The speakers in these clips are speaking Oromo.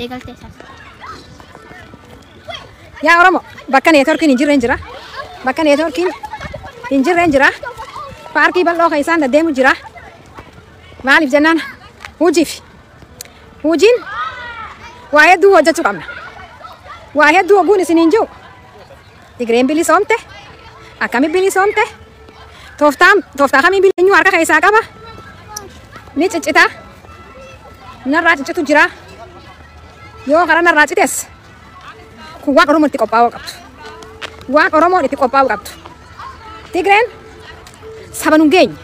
Eegaltee isaas. Yaa Oromoo, bakka neetworkiin hin jirre hin jira. Bakka neetworkiin hin jirre hin jira. Paarkii bal'oo kan isaan deddeemu jira. Maaliif jennaan hojiif. Hojiin waa hedduu hojjechuu qabna. Waa hedduu hoguun isin hin jiru. Tigreen bilisoomte, akkami bilisoomte, tooftaan tooftaa kamiin bilinyuu harka keessaa qaba. Ni ciccita. Narraa ciccitu jira. Yoo karaa narraa cites kun waan Oromoon itti qophaa'uu qabdu. Waan Oromoon itti qophaa'uu qabdu. Tigreen saba nun geenye.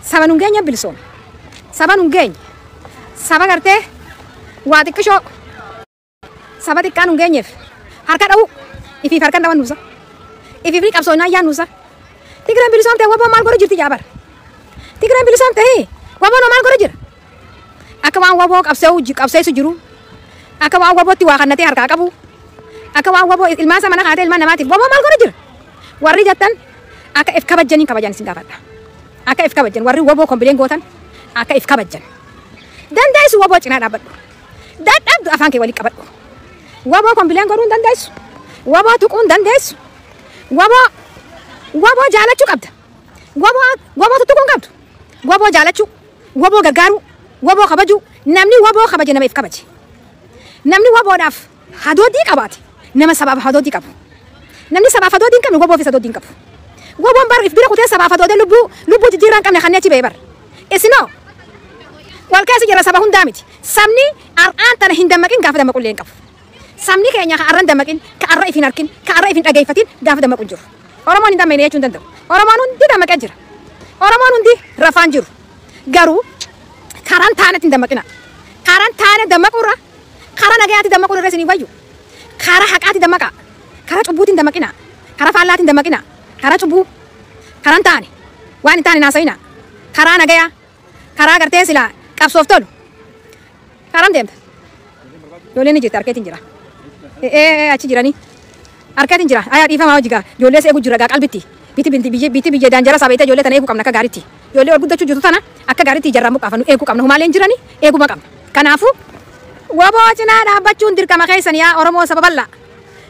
Saba nun geenye bilisoome. Saba nun geenye. Saba gartee waa xiqqishoo saba xiqqaa nun geenyeef harka dha'u ifiif harka dhawan nuusa. Ifiif ni qabsoonnaa iyyaan nuusa. Tigreen bilisoomte waboo maal godhu jirti jaabar. Tigreen bilisoomte hee waboon maal godhu jira. Akka waan waboo qabseessu jiru. Akka waan wabootti waa kannatee harkaa qabu. Akka waan waboo ilmaan isa mana kaatee ilmaan namaatiif waboo maal godhu jira. Warri jettan akka if kabajjaniin kabajan isin gaafadha. Akka if kabajjan warri waboo kompileen gootan akka if kabajjan. Dandeessu waboo cinaa dhaabbadhu. Dadhabdu afaan kee walii qabadhu. Waboo kompileen godhuu hin dandeessu. Waboo tuquu hin dandeessu. Waboo waboo jaalachuu qabda. Waboo waboo tuttuquu hin qabdu. Waboo jaalachuu, waboo gargaaruu, waboo kabajuu. Namni waboo kabaje nama if kabaje. Namni waboodhaaf hadoodii qabaate nama sabaaf hadoodii qabu. Namni sabaaf hadoodii hin qabne waboofis hadoodii hin qabu. Waboon bar if bira kutee sabaaf hadoodee lubbuu lubbuu jijjiirraa hin qabne kanneen achi ba'e bar. Isinoo wal keessa jira saba hundaa miti. Sabni har'aan tana hin dammaqin gaafa dammaqu illee hin qabu. Sabni keenya ka arra hin dammaqin, ka arra if hin arkin, ka arra if hin dhageeffatin gaafa dammaqu hin jiru. Oromoon hin dammaqne jechuu hin danda'u. Oromoon hundi dammaqee jira. Oromoon hundi rafaan jiru. Garuu karaan taanetti hin dammaqina. Karaan taane dammaquurra karaa nagayaatti dammaquun irra isinii wayyu. Karaa haqaatti dammaqaa. Karaa cubbuutti hin dammaqina. Karaa faallaatti hin dammaqina. Karaa cubbuu. Karaan taane. Waan hin taane naasa'ina. Karaa nagayaa. Karaa gartee silaa qabsoof tolu. Karaan deemta. Ijoolleen ni jirti harkeetiin jira. Ee achi jiranii. Harkeetiin jira. Ayaa dhiifamaa hojii gaa. Ijoollee eegu jira gaa qalbitti. Biti binti biyya biti biyya daanjara sabeeta ijoollee tana eeguu qabna akka gaariitti. Ijoollee ol guddachuu jirtu tana akka gaariitti ijarraa muqaafannu eeguu qabna. Humaaleen jirani eeguma qabna. Kanaafuu waboo cinaa dhaabbachuun dirqama keessan yaa Oromoo saba bal'aa.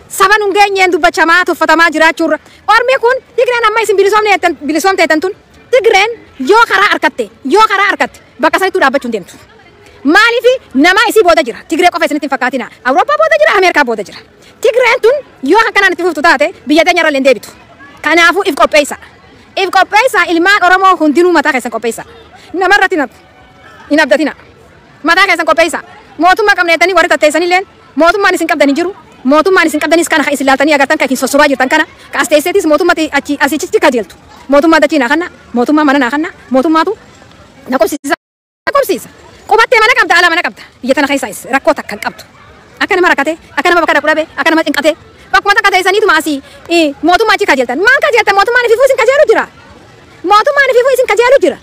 Saba nun geenyeen dubbachamaa tuffatamaa jiraachuurra. Ormi kun Tigreen amma isin bilisoomne jettan bilisoomte jettan tun Tigreen yoo karaa harkatte yoo karaa harkatte bakka sanittuu dhaabbachuu hin deemtu. Maaliif nama isii booda jira. Tigree qofa isinitti hin fakkaatina. Awurooppaa booda jira, Ameerikaa booda jira. Tigreen tun yoo akkanaan itti fuftu taate biyya teenya irra illee hin deebitu. Kanaafuu if qopheessa. If qopheessa ilmaan Oromoo hundinuu mataa keessan qopheessa. Namarratti hin abdatina. Mataa keessan qopheessa. Mootummaa qabna jettanii warri tatteessanilleen mootummaan isin qabdan hin jiru. Mootummaan isin qabdanis kana kan isin laaltanii agartan kan isin sossobaa jirtan kana ka as teesseetis mootummatti achi asichitti kajeeltu. Mootummaa dachii naa kanna, mootummaa mana naa kanna, mootummaatu na qubsiisa. Qubsiisa. Qubattee mana qabda, alaa mana qabda. Biyya tana keessa is rakkoo takka hin qabdu. Akka nama rakkatee, akka nama bakka dhaqu dhabe, akka nama cinqatee. Bakkuma takka teessaniituma asii mootummaa achi kajeeltan. Maal kajeeltan? Mootummaan ififuu isin kajeelu jira. Mootummaan ififuu isin kajeelu jira.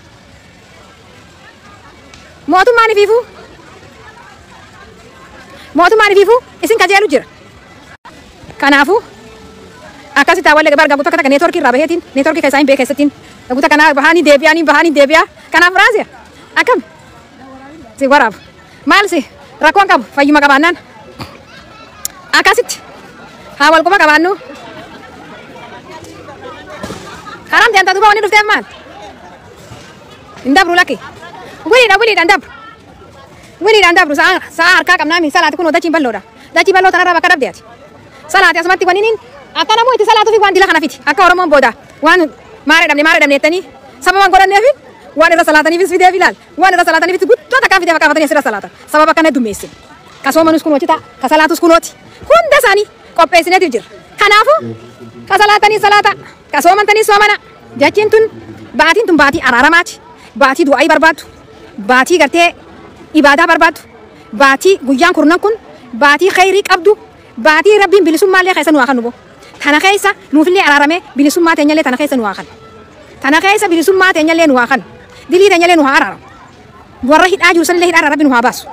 Mootummaan ififuu mootummaan ififuu isin kajeelu jira. Kanaafuu akkasitti awwallee barga guutuu akka takka neetworkii irraa baheetiin neetworkii keessaa hin beekne keessattiin guutuu kana bahanii deebi'anii bahanii deebi'a. Kanaaf raasiya akkam si waraabu maal si rakkoon qabu fayyuma qabaannaan akkasitti haa wal quba qabaannu. Karaan deemta duuba wanni dhufteef maal? Hin dabru lakki. Wiliidha wiliidha hin dabru. Wiliidha hin dabru sa'a sa'a harkaa qabnaa mi salaati kun dachiin bal'oodha. Dachii bal'oo tanarraa bakka dhabde ati. Salaati asumatti wanni niin akka namuu itti salaatuufi waan dila kana fiti. Akka Oromoon booda waan maara dhabne maara dhabne jettanii sababa hin godhanneefi waan irra salaataniifis fideef ilaal. Waan irra salaataniifis guddoo takkaan fideef akka afatanii asirra salaatan. Sababa akkana dummeesse. Ka soomanus kunooti ta'a. Ka salaatus kunooti. Hunda isaanii qopheessineetiif jira. Kanaafuu ka salaatanii salaata. Ka soomantanii soomana. Jechiin tun baatiin tun baatii araaramaati. Baatii du'aayii barbaaddu. Baatii gartee ibaadaa barbaaddu. Baatii guyyaan kurnan kun baatii khayrii qabdu. Baatii rabbiin bilisummaallee keessa nu haa kennu bo. Tana keessa nuufillee araaramee bilisummaa teenyallee tana keessa nu haa kennu. Tana keessa bilisummaa teenyallee nu haa kennu. Dilii teenyallee nu haa araaramu. Warra hidhaa jiru sanillee hidhaarraa rabbi nu haa baasu.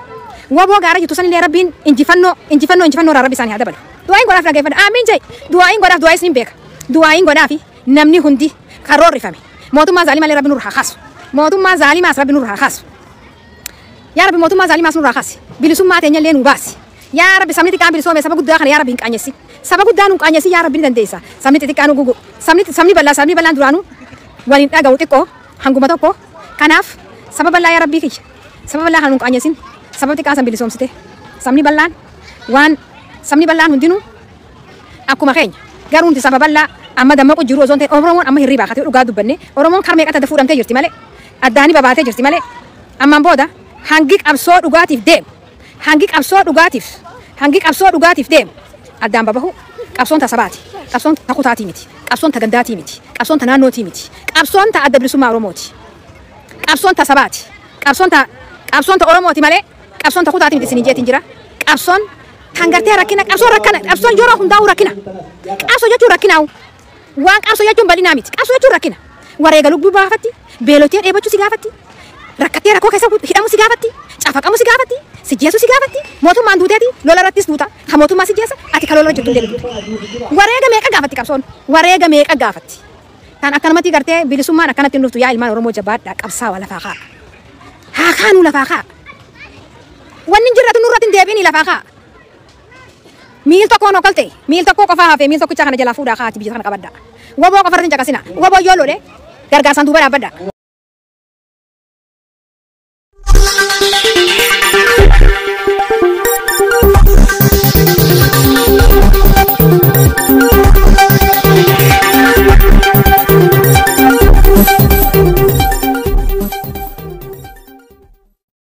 Waboo gaara jirtu sanillee rabbiin injifannoo injifannoo injifannoo irraa rabbi isaanii haa dabalu. Du'aayin godhaaf dhaggeeffadha. Amiin jai. Du'aayin godhaaf du'aayis niin beeka. Du'aayin godhaafi namni hundi kan roorrifame. Mootummaa zaalimallee rabbi nurraa haa kaasu. Mootummaa zaalimaas rabbi nurraa haa kaasu. Yaa rabbi mootummaa zaalimaas nurraa kaasi. Bilisummaa teenyallee nu baasi. Yaa Rabbi, sabni xiqqaan bilisoome saba guddaa kana yaa Rabbi hin qaanyessi. Saba guddaa nu qaanyessi yaa Rabbi, ni dandeessa. Sabni xixiqqaan gugu. Sabni bal'aa, sabni bal'aan duraanuu waliin dhaga'u xiqqoo hanguma tokko. Kanaaf saba bal'aa, yaa Rabbii kiyya. Saba bal'aa kana nu qaanyessin. Saba xiqqaa san bilisoomsite. Sabni bal'aan waan sabni bal'aan hundinuu akkuma keenya. Garuu nuti saba bal'aa amma dammaqu jiru osoo hin ta'in, Oromoon amma hirribaa katee dhugaa dubbanne, Oromoon karmee qatta fuudhamtee jirti malee, addaanii babaatee jirti malee, ammaan booda hangi qabsoo dhugaatiif deemu, hangi qabsoo dhugaatiif deemu addaan babahu. Qabsoon ta sabaati, qabsoon ta kutaatii miti, qabsoon ta gandaatii miti, qabsoon ta naannootii miti, qabsoon ta Adda Bilisummaa Oromooti. Qabsoon ta sabaati, qabsoon ta Oromooti malee qabsoon ta kutaatii miti isinii jeetiin jira. Qabsoon kan gartee rakkina, qabsoon rakkina, qabsoon yeroo hundaa'u rakkina. Qabsoo jechuun rakkinaa'u. Waan qabsoo jechuun bal'inaa miti. Qabsoo jechuun rakkina. Wareega lubbuu baafatti, beelotee dheebachuu si gaafatti, rakkattee rakkoo keessa hidhamu si gaafatti, cafaqamu si gaafatti, si jeesu si gaafatti, mootummaan duuteeti lola irrattis duuta, ka mootummaa si jeessa, ati ka lola jirtu illee duuta. Wareega meeqa gaafatti qabsoon? Wareega meeqa gaafatti? Tan akkanumatti gartee bilisummaan akkanatti hin dhuftu. Yaa ilmaan Oromoo, jabaadhaa, qabsaawa, lafaa kaa. Haa kaanuu, lafaa kaa. Wanni hin jirretu nurratti hin deebiini, lafaa kaa. Miil tokkoon okkalte, miil tokko qofaa hafee, miil tokkicha kana jalaa fuudhaa kaati biyya kana qabadda. Woboo qofarratti hin caqasina. Woboo yoo lole gargaarsaan duuba dhaabbadha.